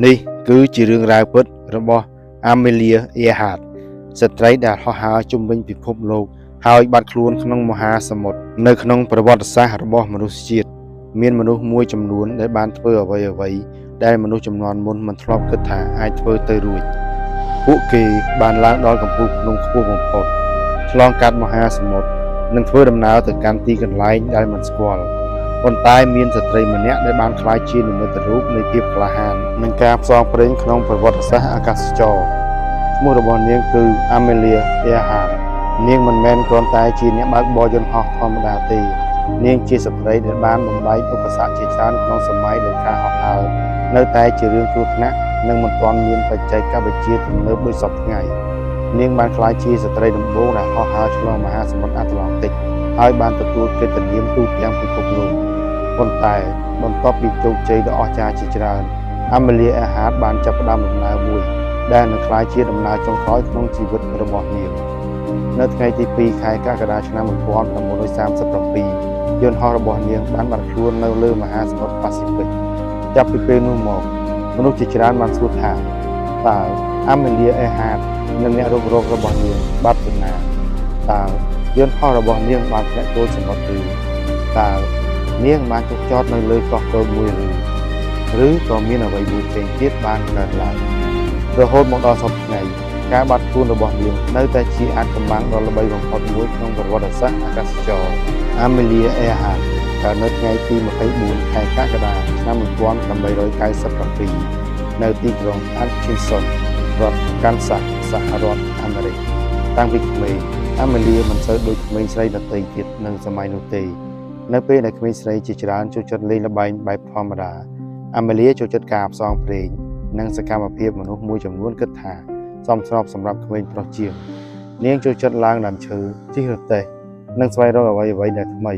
នេះគឺជារឿងរ៉ាវពិតរបស់ Amelia Earhart ស្ត្រីដែលហោះហើរជុំវិញពិភពលោកហើយបាត់ខ្លួនក្នុងមហាសមុទ្រនៅក្នុងប្រវត្តិសាស្ត្ររបស់មនុស្សជាតិមានមនុស្សមួយចំនួនដែលបានធ្វើអ្វីៗដែលមនុស្សជំនាន់មុនមិនធ្លាប់គិតថាអាចធ្វើទៅរួចពួកគេបានឡើងដល់កំពូលភ្នំខ្ពស់បំផុតឆ្លងកាត់មហាសមុទ្រនិងធ្វើដំណើរទៅកាន់ទីកន្លែងដែលមិនស្គាល់ប៉ុន្តែមានស្ត្រីម្នាក់ដែលបានក្លាយជានិមិត្តរូបនៃភាពក្លាហាននិងការផ្សងព្រេងក្នុងប្រវត្តិសាស្ត្រអាកាសចរ ឈ្មោះរបស់នាងគឺ Amelia Earhart នាងមិនមែនគ្រាន់តែជាអ្នកបើកបរយន្តហោះធម្មតាទេ នាងជាស្ត្រីដែលបានបំបែកឧបសគ្គជាច្រើនក្នុងសម័យដែលការហោះហើរនៅតែជារឿងគ្រោះថ្នាក់និងមិនទាន់មានបច្ចេកវិទ្យាទំនើបដូចសព្វថ្ងៃ នាងបានក្លាយជាស្ត្រីដំបូងដែលហោះហើរឆ្លងមហាសមុទ្រអាត្លង់តិកហើយបានទទួលកិត្តិនាមទូទាំងពិភពលោកប៉ុន្តែបន្ទាប់ពីជោគជ័យដ៏អស្ចារ្យជាច្រើន Amelia Earhart បានចាប់ផ្ដើមដំណើរមួយ ដែលនឹងក្លាយជាដំណើរចុងក្រោយក្នុងជីវិតរបស់នាង នៅថ្ងៃទី2ខែកក្កដាឆ្នាំ1937យន្តហោះរបស់នាងបានបាត់ខ្លួននៅលើមហាសមុទ្រប៉ាស៊ីហ្វិកចាប់ពីពេលនោះមកមនុស្សជាច្រើនបានសួរថាតើ Amelia Earhart និងអ្នករុករករបស់នាងបាត់ទៅណាតើយន្តហោះរបស់នាងបានធ្លាក់ចូលសមុទ្រឬតើនាងបានចុះចតនៅលើកោះតូចមួយឬឬក៏មានអ្វីមួយផ្សេងទៀតបានកើតឡើង រហូតមកដល់សព្វថ្ងៃការបាត់ខ្លួនរបស់នាងនៅតែជាអាថ៌កំបាំងដ៏ល្បីបំផុតមួយក្នុងប្រវត្តិសាស្ត្រអាកាសចរ Amelia Earhart កើតនៅថ្ងៃទី24ខែកក្កដាឆ្នាំ1897នៅទីក្រុង Atchison រដ្ឋ Kansas សហរដ្ឋអាមេរិកតាំងពីក្មេង Amelia មិនសូវដូចក្មេងស្រីដទៃទៀតនៅសម័យនោះទេ នៅពេលដែលក្មេងស្រីជាច្រើនចូលចិត្តលេងល្បែងបែបធម្មតា Amelia ចូលចិត្តការផ្សងព្រេង និងសកម្មភាពមនុស្សមួយចំនួនគិតថាសមស្របសម្រាប់ក្មេងប្រុសជាង នាងចូលចិត្តឡើងដើមឈើជិះរទេះនិងស្វែងរកអ្វីៗដែលថ្មី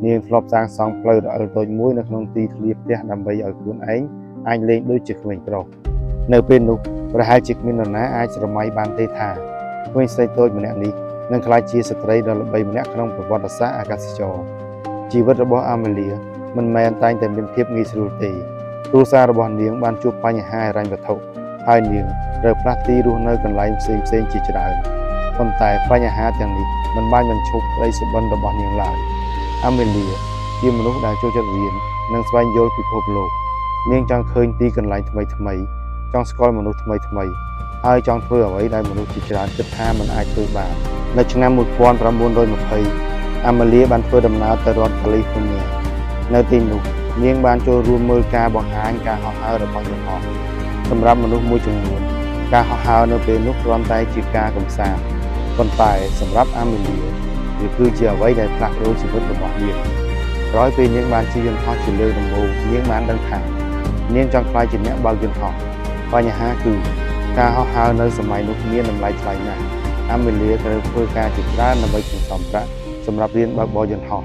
នាងធ្លាប់សាងសង់ផ្លូវរអិលតូចមួយនៅក្នុងទីធ្លាផ្ទះដើម្បីឲ្យខ្លួនឯងអាចលេងដូចជាក្មេងប្រុសនៅពេលនោះប្រហែលជាគ្មាននរណាអាចស្រមៃបានទេថាក្មេងស្រីតូចម្នាក់នេះនឹងក្លាយជាស្ត្រីដ៏ល្បីម្នាក់ក្នុងប្រវត្តិសាស្ត្រអាកាសចរជីវិតរបស់អាមេលៀមិនមែនតែងតែមានភាពងាយស្រួលទេ គ្រួសាររបស់នាងបានជួបបញ្ហាហិរញ្ញវត្ថុហើយនាងត្រូវផ្លាស់ទីរស់នៅកន្លែងផ្សេងៗជាច្រើនប៉ុន្តែបញ្ហាទាំងនេះមិនបានបញ្ឈប់ក្តីសុបិនរបស់នាងឡើយអាមេលៀជាមនុស្សដែលចូលចិត្តរៀននិងស្វែងយល់ពិភពលោកនាងចង់ឃើញទីកន្លែងថ្មីៗចង់ស្គាល់មនុស្សថ្មីៗហើយចង់ធ្វើអ្វីដែលមនុស្សជាច្រើនគិតថាមិនអាចធ្វើបាននៅឆ្នាំ1920អាមេលៀបានធ្វើដំណើរទៅរដ្ឋកាលីហ្វ័រញ៉ានៅទីនោះ នាងបានចូលរួមមើលការបង្ហាញការហោះហើររបស់យន្តហោះសម្រាប់មនុស្សមួយចំនួនការហោះហើរនៅពេលនោះគ្រាន់តែជាការកម្សាន្តប៉ុន្តែសម្រាប់អាមេលៀវាគឺជាអ្វីដែលផ្លាស់ប្ដូរជីវិតរបស់នាងក្រោយពេលនាងបានជិះយន្តហោះជាលើកដំបូងនាងបានដឹងថានាងចង់ក្លាយជាអ្នកបើកយន្តហោះបញ្ហាគឺការហោះហើរនៅសម័យនោះមានតម្លៃថ្លៃណាស់អាមេលៀត្រូវធ្វើការជាច្រើនដើម្បីសន្សំប្រាក់សម្រាប់រៀនបើកបរយន្តហោះ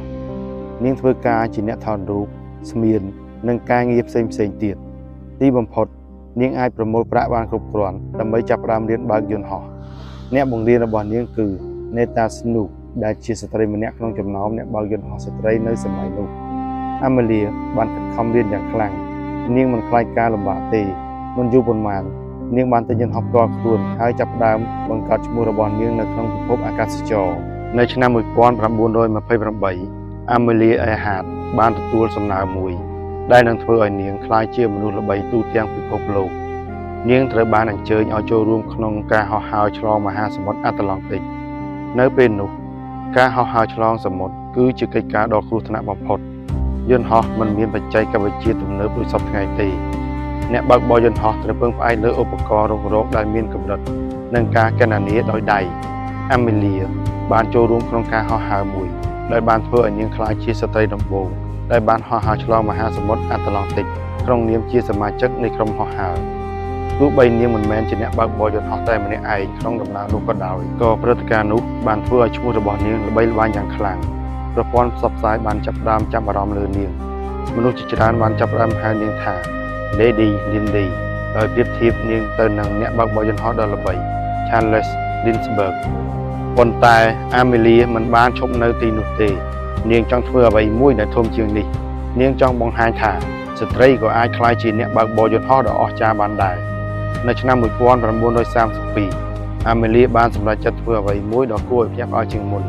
នាងធ្វើការជាអ្នកថតរូប ស្មៀននិងការងារផ្សេងផ្សេងទៀតទីបំផុតនាងអាចប្រមូលប្រាក់បានគ្រប់គ្រាន់ដើម្បីចាប់ផ្ដើមរៀនបើកយន្តហោះអ្នកបង្រៀនរបស់នាងគឺ Neta Snook ដែលជាស្ត្រីម្នាក់ក្នុងចំណោមអ្នកបើកយន្តហោះស្ត្រីនៅសម័យនោះអាមេលៀបានខិតខំរៀនយ៉ាងខ្លាំងនាងមិនខ្លាចការលំបាកទេមិនយូរប៉ុន្មាននាងបានទិញយន្តហោះផ្ទាល់ខ្លួនហើយចាប់ផ្ដើមបង្កើតឈ្មោះរបស់នាងនៅក្នុងពិភពអាកាសចរនៅឆ្នាំ1928អាមេលៀអេហាតបានទទួលសំណើមួយ ដែលនឹងធ្វើឲ្យនាងក្លាយជាមនុស្សល្បីទូទាំងពិភពលោក នាងត្រូវបានអញ្ជើញឲ្យចូលរួមក្នុងការហោះហើរឆ្លងមហាសមុទ្រអាត្លង់តិកនៅពេលនោះការហោះហើរឆ្លងសមុទ្រគឺជាកិច្ចការដ៏គ្រោះថ្នាក់បំផុតយន្តហោះមិនមានបច្ចេកវិទ្យាទំនើបដូចសព្វថ្ងៃទេអ្នកបើកបរយន្តហោះត្រូវពឹងផ្អែកលើឧបករណ៍រុករកដែលមានកម្រិតនិងការគណនាដោយដៃអាមេលៀបានចូលរួមក្នុងការហោះហើរមួយដែលបានធ្វើឲ្យនាងក្លាយជាស្ត្រីដំបូងដែលបានហោះហើរឆ្លងមហាសមុទ្រអាត្លង់តិកក្នុងនាមជាសមាជិកនៃក្រុមហោះហើរទោះបីនាងមិនមែនជាអ្នកបើកបរយន្តហោះតែម្នាក់ឯងក្នុងដំណើរនោះក៏ដោយក៏ព្រឹត្តិការណ៍នោះបានធ្វើឲ្យឈ្មោះរបស់នាងល្បីល្បាញយ៉ាងខ្លាំងប្រព័ន្ធផ្សព្វផ្សាយបានចាប់ផ្ដើមចាប់អារម្មណ៍លើនាងមនុស្សជាច្រើនបានចាប់ផ្ដើមហៅនាងថា Lady Lindy ដោយប្រៀបធៀបនាងទៅនឹងអ្នកបើកបរយន្តហោះដ៏ល្បី Charles Lindbergh ប៉ុន្តែអាមេលៀមិនបានឈប់នៅទីនោះទេ នាងចង់ធ្វើអ្វីមួយដែលធំជាងនេះ នាងចង់បង្ហាញថា ស្ត្រីក៏អាចក្លាយជាអ្នកបើកបរយន្តហោះដ៏អស្ចារ្យបានដែរនៅឆ្នាំ1932អាមេលៀបានសម្រេចចិត្តធ្វើអ្វីមួយដ៏គួរឲ្យភ្ញាក់ផ្អើលជាងមុន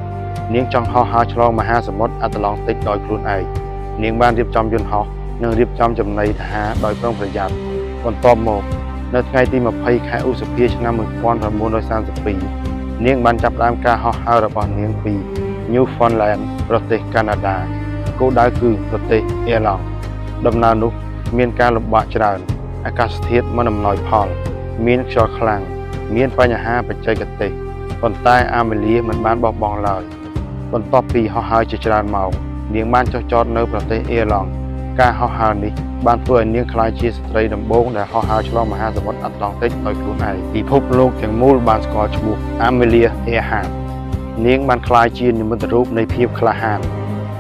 នាងចង់ហោះហើរឆ្លងមហាសមុទ្រអាត្លង់តិកដោយខ្លួនឯងនាងបានរៀបចំយន្តហោះនិងរៀបចំចំណីអាហារដោយប្រុងប្រយ័ត្នបន្ទាប់មកនៅថ្ងៃទី20ខែឧសភាឆ្នាំ1932នាងបានចាប់ផ្ដើមការហោះហើររបស់នាងពី Newfoundland ប្រទេសកាណាដាគោលដៅគឺប្រទេសអ៊ីរឡង់ដំណើរនោះមានការលំបាកច្រើនអាកាសធាតុមិនអំណោយផលមានខ្យល់ខ្លាំងមានបញ្ហាបច្ចេកទេសប៉ុន្តែអាមេលៀមិនបានបោះបង់ឡើយបន្ទាប់ពីហោះហើរជាច្រើនម៉ោងនាងបានចុះចតនៅប្រទេសអ៊ីរឡង់ការហោះហើរនេះបានធ្វើឲ្យនាងក្លាយជាស្ត្រីដំបូងដែលហោះហើរឆ្លងមហាសមុទ្រអាត្លង់តិកដោយខ្លួនឯងពិភពលោកទាំងមូលបានស្គាល់ឈ្មោះអាមេលៀអេហាតនាងបានក្លាយជានិមិត្តរូបនៃភាពក្លាហាន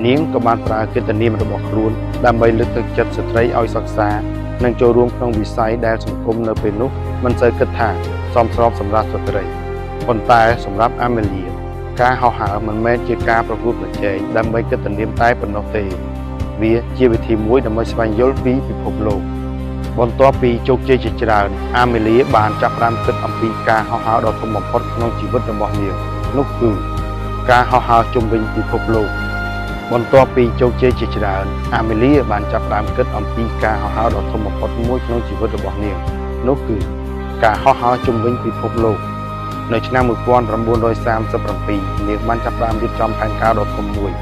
នាងក៏បានប្រើកិត្តិនាមរបស់ខ្លួនដើម្បីលើកទឹកចិត្តស្ត្រីឲ្យសិក្សានិងចូលរួមក្នុងវិស័យដែលសង្គមនៅពេលនោះមិនសូវគិតថាសមស្របសម្រាប់ស្ត្រីប៉ុន្តែសម្រាប់អាមេលៀការហោះហើរមិនមែនជាការប្រកួតប្រជែងដើម្បីកិត្តិនាមតែប៉ុណ្ណោះទេវាជាវិធីមួយដើម្បីស្វែងយល់ពីពិភពលោកបន្ទាប់ពីជោគជ័យជាច្រើនអាមេលៀបានចាប់ផ្ដើមគិតអំពីការហោះហើរដ៏ធំបំផុតក្នុងជីវិតរបស់នាងនោះគឺការហោះហើរជុំវិញពិភពលោកបន្ទាប់ពីជោគជ័យជាច្រើនអាមេលៀបានចាប់ផ្ដើមគិតអំពីការហោះហើរដ៏ធំបំផុតមួយក្នុងជីវិតរបស់នាងនោះគឺការហោះហើរជុំវិញពិភពលោកនៅឆ្នាំ1937នាងបានចាប់ផ្ដើមរៀបចំផែនការដ៏ធំមួយ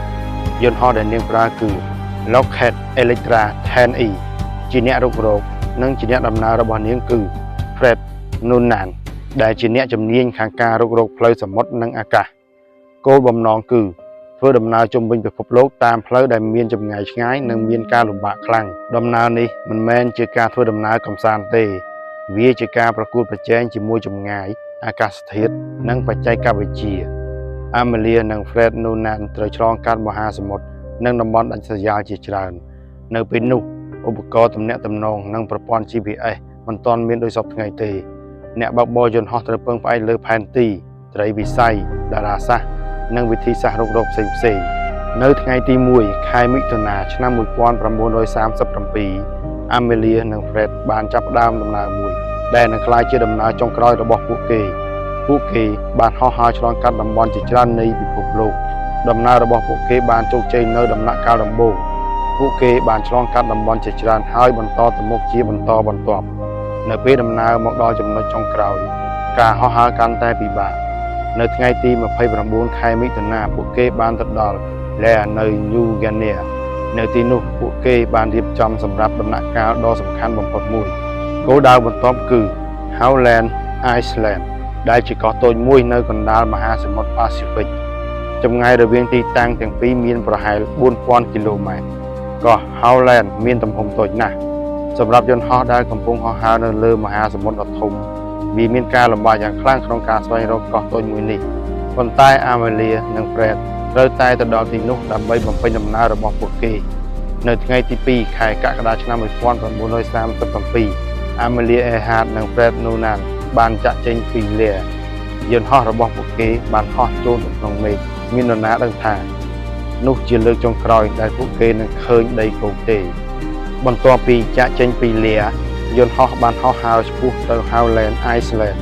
យន្តហោះដែលនាងប្រើគឺ Lockheed Electra 10E ជាអ្នករុករកនិងជាអ្នកដំណើររបស់នាងគឺ Fred Noonan ដែលជាអ្នកជំនាញខាងការរុករកផ្លូវសមុទ្រនិងអាកាសគោលបំណងគឺធ្វើដំណើរជុំវិញពិភពលោកតាមផ្លូវដែលមានចម្ងាយឆ្ងាយនិងមានការលំបាកខ្លាំងដំណើរនេះមិនមែនជាការធ្វើដំណើរកម្សាន្តទេវាជាការប្រកួតប្រជែងជាមួយចម្ងាយអាកាសធាតុនិងបច្ចេកវិទ្យាអាមេលៀនិង Fred Noonan ត្រូវឆ្លងកាត់មហាសមុទ្រនិងតំបន់ដាច់ស្រយាលជាច្រើននៅពេលនោះឧបករណ៍ទំនាក់ទំនងនិងប្រព័ន្ធ GPS មិនទាន់មានដូចសព្វថ្ងៃទេអ្នកបើកបរយន្តហោះត្រូវពឹងផ្អែកលើផែនទីត្រីវិស័យតារាសាស្ត្រនិងវិធីសាស្ត្ររុករកផ្សេងៗនៅថ្ងៃទី1ខែមិថុនាឆ្នាំ1937អាមេលៀនិង Fred បានចាប់ផ្ដើមដំណើរមួយដែលនឹងក្លាយជាដំណើរចុងក្រោយរបស់ពួកគេពួកគេបានហោះហើរឆ្លងកាត់តំបន់ជាច្រើននៃពិភពលោកដំណើររបស់ពួកគេបានជោគជ័យនៅដំណាក់កាលដំបូងពួកគេបានឆ្លងកាត់តំបន់ជាច្រើនហើយបន្តទៅមុខជាបន្តបន្ទាប់នៅពេលដំណើរមកដល់ចំណុចចុងក្រោយការហោះហើរកាន់តែពិបាកនៅថ្ងៃទី29ខែមិថុនាពួកគេបានទៅដល់ Lae នៅ New Guinea នៅទីនោះពួកគេបានរៀបចំសម្រាប់ដំណាក់កាលដ៏សំខាន់បំផុតមួយគោលដៅបន្ទាប់គឺ Howland Island ដែលជាកោះតូចមួយនៅកណ្ដាលមហាសមុទ្រប៉ាស៊ីហ្វិកចម្ងាយរវាងទីតាំងទាំងពីរមានប្រហែល4000គីឡូម៉ែត្រកោះ Howland មានទំហំតូចណាស់សម្រាប់យន្តហោះដែលកំពុងហោះហើរនៅលើមហាសមុទ្រដ៏ធំវាមានការលំបាកយ៉ាងខ្លាំងក្នុងការស្វែងរកកោះតូចមួយនេះប៉ុន្តែអាមេលៀនិង Fred ត្រូវតែទៅដល់ទីនោះដើម្បីបំពេញដំណើររបស់ពួកគេនៅថ្ងៃទី2ខែកក្កដាឆ្នាំ1937អាមេលៀអេហាតនិង Fred Noonan បានចាក់ចេញពីលាយន្តហោះរបស់ពួកគេបានហោះចូលទៅក្នុងមេឃមាននរណាដឹងថានោះជាលើកចុងក្រោយដែលពួកគេនឹងឃើញដីគោកទេបន្ទាប់ពីចាក់ចេញពីលាយន្តហោះបានហោះហើរឆ្ពោះទៅ Howland Island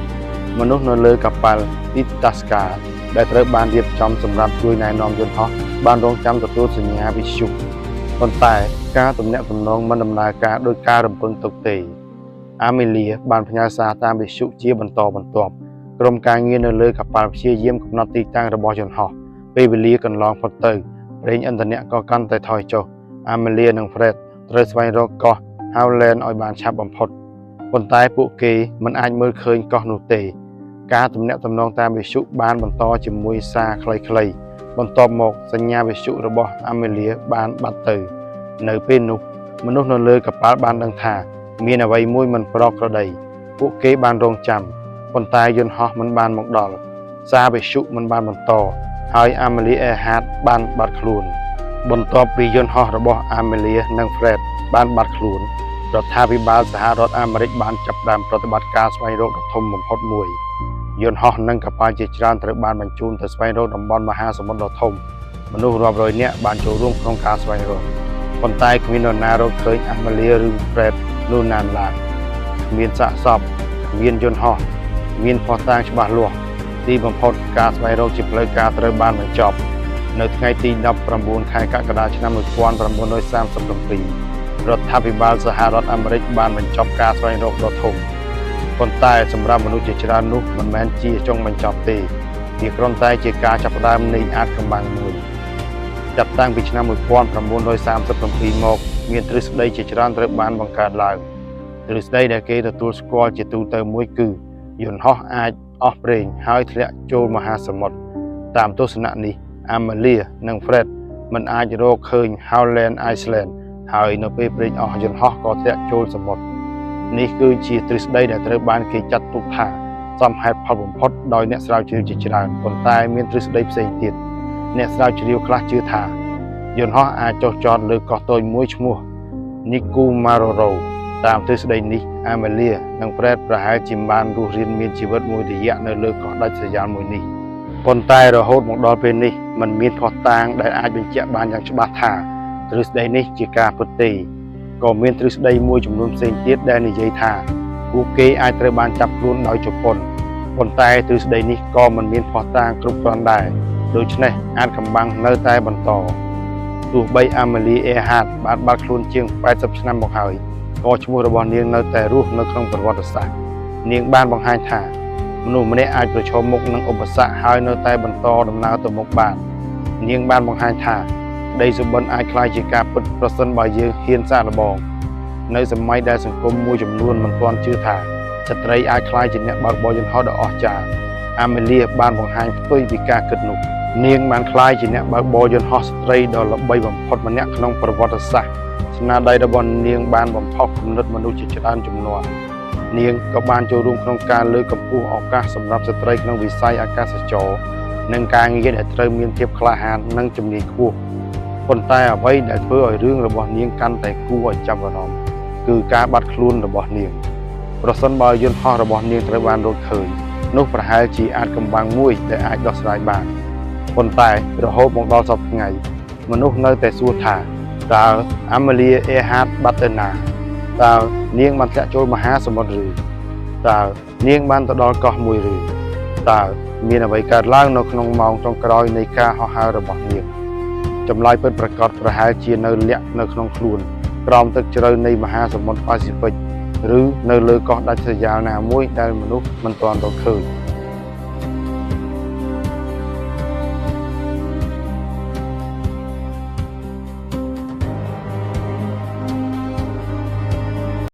មនុស្សនៅលើកប៉ាល់ Itasca ដែលត្រូវបានរៀបចំសម្រាប់ជួយណែនាំយន្តហោះបានរងចាំទទួលសញ្ញាវិទ្យុប៉ុន្តែការទំនាក់ទំនងមិនដំណើរការដោយការរំពឹងទុកទេអាមេលៀបានផ្ញើសារតាមវិទ្យុជាបន្តបន្ទាប់ក្រុមការងារនៅលើកប៉ាល់ព្យាយាមកំណត់ទីតាំងរបស់យន្តហោះពេលវេលាកន្លងផុតទៅប្រេងឥន្ធនៈក៏កាន់តែថយចុះអាមេលៀនិង Fred ត្រូវស្វែងរកកោះ Howland ឲ្យបានឆាប់បំផុតប៉ុន្តែពួកគេមិនអាចមើលឃើញកោះនោះទេការទំនាក់ទំនងតាមវិទ្យុបានបន្តជាមួយសារខ្លីៗបន្ទាប់មកសញ្ញាវិទ្យុរបស់អាមេលៀបានបាត់ទៅនៅពេលនោះមនុស្សនៅលើកប៉ាល់បានដឹងថាមានអ្វីមួយមិនប្រក្រតីពួកគេបានរងចាំប៉ុន្តែយន្តហោះមិនបានមកដល់សារវិទ្យុមិនបានបន្តហើយអាមេលៀអេហាតបានបាត់ខ្លួនបន្ទាប់ពីយន្តហោះរបស់អាមេលៀនិង Fred បានបាត់ខ្លួនរដ្ឋាភិបាលសហរដ្ឋអាមេរិកបានចាប់ផ្ដើមប្រតិបត្តិការស្វែងរកដ៏ធំបំផុតមួយយន្តហោះនិងកប៉ាល់ជាច្រើនត្រូវបានបញ្ជូនទៅស្វែងរកតំបន់មហាសមុទ្រដ៏ធំមនុស្សរាប់រយនាក់បានចូលរួមក្នុងការស្វែងរក ប៉ុន្តែគ្មាននរណារកឃើញអាម៉ាលៀឬហ្វ្រេតនោះណានឡើយគ្មានសាកសពគ្មានយន្តហោះគ្មានភស្តុតាងច្បាស់លាស់ទីបំផុតការស្វែងរកជាផ្លូវការត្រូវបានបញ្ចប់នៅថ្ងៃទី19ខែកក្កដាឆ្នាំ1937រដ្ឋាភិបាលសហរដ្ឋអាមេរិកបានបញ្ចប់ការស្វែងរកដ៏ធំប៉ុន្តែសម្រាប់មនុស្សជាច្រើននោះមិនមែនជាចុងបញ្ចប់ទេវាគ្រាន់តែជាការចាប់ផ្ដើមនៃអាថ៌កំបាំងមួយ ចាប់តាំងពីឆ្នាំ1937មកមានទ្រឹស្ដីជាច្រើនត្រូវបានបង្កើតឡើងទ្រឹស្ដីដែលគេទទួលស្គាល់ជាទូទៅមួយគឺយន្តហោះអាចអស់ប្រេងហើយធ្លាក់ចូលមហាសមុទ្រតាមទស្សនៈនេះអាម៉ាលៀនិង Fred មិនអាចរកឃើញ Howland Island ហើយនៅពេលប្រេងអស់យន្តហោះក៏ធ្លាក់ចូលសមុទ្រនេះគឺជាទ្រឹស្ដីដែលត្រូវបានគេចាត់ទុកថាសមហេតុផលបំផុតដោយអ្នកស្រាវជ្រាវជាច្រើនប៉ុន្តែមានទ្រឹស្ដីផ្សេងទៀតអ្នកស្រាវជ្រាវខ្លះជឿថាយន្តហោះអាចចុះចតលើកោះតូចមួយឈ្មោះ Nikumaroro តាមទ្រឹស្ដីនេះអាម៉ាលៀនិង Fred ប្រហែលជាបានរស់រានមានជីវិតមួយរយៈនៅលើកោះដាច់ស្រយាលមួយនេះប៉ុន្តែរហូតមកដល់ពេលនេះมันមានភស្តុតាងដែលអាចបញ្ជាក់បានយ៉ាងច្បាស់ថាទ្រឹស្ដីនេះជាការពិតទេក៏មានទ្រឹស្ដីមួយចំនួនផ្សេងទៀតដែលនិយាយថាពួកគេអាចត្រូវបានចាប់ខ្លួនដោយជប៉ុនប៉ុន្តែទ្រឹស្ដីនេះក៏មិនមានភស្តុតាងគ្រប់គ្រាន់ដែរដូច្នេះអាថ៌កំបាំងនៅតែបន្តទោះបីអាម៉ាលីអេហាតបានបាត់ខ្លួនជាង80ឆ្នាំមកហើយក៏ឈ្មោះរបស់នាងនៅតែរស់នៅក្នុងប្រវត្តិសាស្ត្រនាងបានបង្ហាញថាមនុស្សម្នាក់អាចប្រឈមមុខនឹងឧបសគ្គហើយនៅតែបន្តដំណើរទៅមុខបាននាងបានបង្ហាញថាក្តីសុបិនអាចក្លាយជាការពិតប្រសិនបើយើងហ៊ានសាកល្បងនៅសម័យដែលសង្គមមួយចំនួនមិនទាន់ជឿថាស្ត្រីអាចក្លាយជាអ្នកបើកបរយន្តហោះដ៏អស្ចារ្យអាមេលៀបានបង្ហាញផ្ទុយពីការគិតនោះនាងបានក្លាយជាអ្នកបើកបរយន្តហោះស្ត្រីដ៏ល្បីបំផុតម្នាក់ក្នុងប្រវត្តិសាស្ត្រស្នាដៃរបស់នាងបានបំផុសគំនិតមនុស្សជាច្រើនជំនាន់នាងក៏បានចូលរួមក្នុងការលើកកម្ពស់ឱកាសសម្រាប់ស្ត្រីក្នុងវិស័យអាកាសចរណ៍និងការងារដែលត្រូវមានភាពក្លាហាននិងជំនាញខ្ពស់ប៉ុន្តែអ្វីដែលធ្វើឲ្យរឿងរបស់នាងកាន់តែគួរឲ្យចាប់អារម្មណ៍គឺការបាត់ខ្លួនរបស់នាងប្រសិនបើយន្តហោះរបស់នាងត្រូវបានរកឃើញនោះប្រហែលជាអាថ៌កំបាំងមួយដែលអាចដោះស្រាយបានប៉ុន្តែរហូតមកដល់សព្វថ្ងៃមនុស្សនៅតែសួរថាតើអាម៉ាលៀអេហាតបាត់ទៅណាតើនាងបានធ្លាក់ចូលមហាសមុទ្រឬតើនាងបានទៅដល់កោះមួយឬតើមានអ្វីកើតឡើងនៅក្នុងម៉ោងចុងក្រោយនៃការហោះហើររបស់នាងចម្លើយពិតប្រាកដប្រហែលជានៅលាក់នៅក្នុងខ្លួនក្រោមទឹកជ្រៅនៃមហាសមុទ្រប៉ាស៊ីហ្វិកឬនៅលើកោះដាច់ស្រយាលណាមួយដែលមនុស្សមិនទាន់រកឃើញ។